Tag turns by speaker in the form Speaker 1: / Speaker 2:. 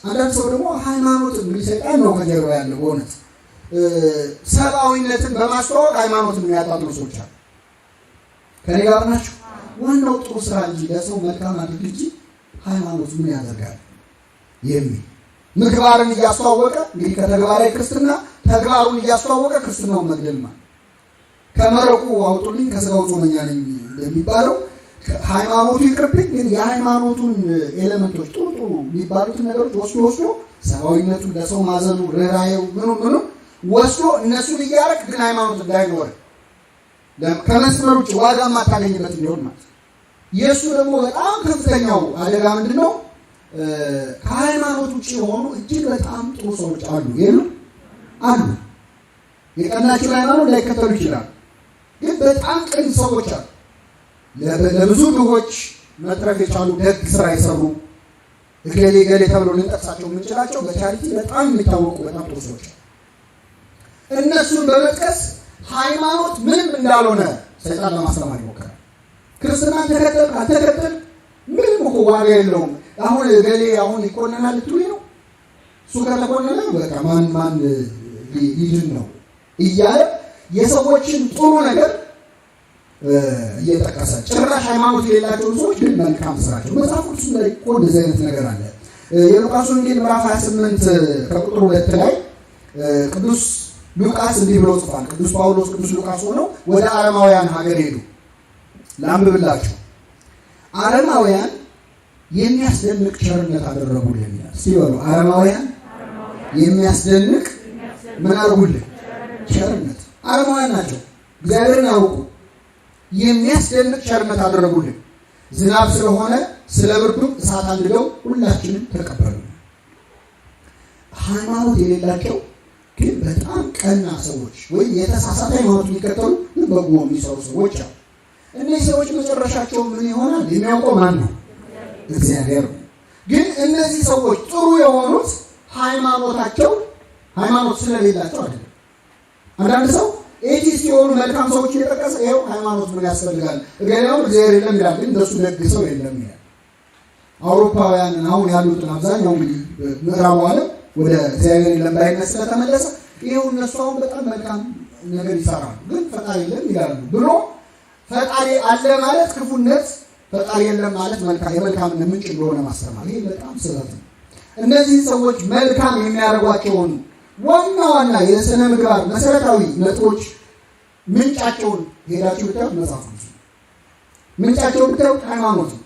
Speaker 1: አንዳንድ ሰው ደግሞ ሃይማኖት እንግዲህ ሰይጣን ነው ከጀርባ ያለው። በእውነት ሰብአዊነትን በማስተዋወቅ ሃይማኖትን የሚያጣጥሉ ሰዎች አሉ። ከኔ ጋር ናቸው። ዋናው ጥሩ ስራ እንጂ ለሰው መልካም አድርግ እንጂ ሃይማኖት ምን ያደርጋል የሚል ምግባርን እያስተዋወቀ፣ እንግዲህ ከተግባራዊ ክርስትና ተግባሩን እያስተዋወቀ ክርስትናውን መግደል ማለት፣ ከመረቁ አውጡልኝ ከስጋው ጾመኛ ነኝ እንደሚባለው፣ ሃይማኖቱ ይቅርብኝ፣ ግን የሃይማኖቱን element ኦች ጥሩ ጥሩ የሚባሉትን ነገሮች ወስዶ ወስዶ ሰብአዊነቱን፣ ለሰው ማዘኑ፣ ርኅራኄው፣ ምኑ ምኑ ወስዶ እነሱን እያረግ ግን ሃይማኖት እንዳይኖር፣ ከመስመር ውጭ ዋጋ የማታገኝበት እንዲሆን ማለት። የእሱ ደግሞ በጣም ከፍተኛው አደጋ ምንድን ነው? ከሃይማኖት ውጭ የሆኑ እጅግ በጣም ጥሩ ሰዎች አሉ። የሉ? አሉ። የቀናችውን ሃይማኖት ላይከተሉ ይችላሉ። ግን በጣም ቅን ሰዎች አሉ። ለብዙ ድሆች መትረፍ የቻሉ፣ ደግ ስራ የሰሩ፣ እገሌ እገሌ ተብሎ ልንጠቅሳቸው የምንችላቸው በ charity በጣም የሚታወቁ በጣም ጥሩ ሰዎች አሉ። እነሱን በመጥቀስ ሃይማኖት ምንም እንዳልሆነ ሰይጣን ለማስተማር ይሞክራል። ክርስትናን ተከተል አልተከተል ምንም እኮ ዋጋ የለውም። አሁን እገሌ አሁን ይኮነናል ልትሉኝ ነው? እሱ ከተኮነነ በቃ ማን ማን ሊድን ነው እያለ የሰዎችን ጥሩ ነገር እየጠቀሰ ጭራሽ ሃይማኖት የሌላቸውን ሰዎች ግን መልካም ስራቸው፣ መጽሐፍ ቅዱስ ላይ እኮ እንደዚህ አይነት ነገር አለ። የሉቃስ ወንጌል ምዕራፍ 28 ከቁጥር 2 ላይ ቅዱስ ሉቃስ እንዲህ ብሎ ጽፏል። ቅዱስ ጳውሎስ፣ ቅዱስ ሉቃስ ሆነው ወደ አረማውያን ሀገር ሄዱ። ላንብብላችሁ። አረማውያን የሚያስደንቅ ቸርነት አደረጉልን ይላል። እስቲ በሉ፣ አረማውያን የሚያስደንቅ ምን አድርጉልን? ቸርነት። አረማውያን ናቸው፣ እግዚአብሔርን ያውቁ። የሚያስደንቅ ቸርነት አደረጉልን። ዝናብ ስለሆነ ስለ ብርዱም እሳት አንድደው ሁላችንም ተቀበሉ። ሃይማኖት የሌላቸው ግን በጣም ቀና ሰዎች ወይም የተሳሳተ ሃይማኖት የሚከተሉ ግን በጎ የሚሰሩ ሰዎች አሉ። እነዚህ ሰዎች መጨረሻቸው ምን ይሆናል? የሚያውቀው ማን ነው? እግዚአብሔር ነው። ግን እነዚህ ሰዎች ጥሩ የሆኑት ሃይማኖት ስለሌላቸው አይደለም። አንዳንድ ሰው atheist የሆኑ መልካም ሰዎች እየጠቀሰ ይኸው ሃይማኖት ምን ያስፈልጋል፣ እገሌው እግዚአብሔር የለም ይላል፣ ግን እንደሱ ደግ ሰው የለም ይላል። አውሮፓውያንን አሁን ያሉትን አብዛኛው እንግዲህ ምዕራቡ ዓለም ወደ እግዚአብሔር የለም ባይነት ስለተመለሰ ይኸው እነሱ አሁን በጣም መልካም ነገር ይሰራሉ፣ ግን ፈጣሪ የለም ይላሉ ብሎ፣ ፈጣሪ አለ ማለት ክፉነት፣ ፈጣሪ የለም ማለት የመልካምነት ምንጭ እንደሆነ ማስተማር፣ ይህ በጣም ስህተት ነው። እነዚህ ሰዎች መልካም የሚያደርጓቸውን ዋና ዋና የስነ ምግባር መሰረታዊ ነጥቦች ምንጫቸውን ሄዳችሁ ብታዩት መጽሐፍ ቅዱስ ነው። ምንጫቸውን ብታዩት ሃይማኖት ነው።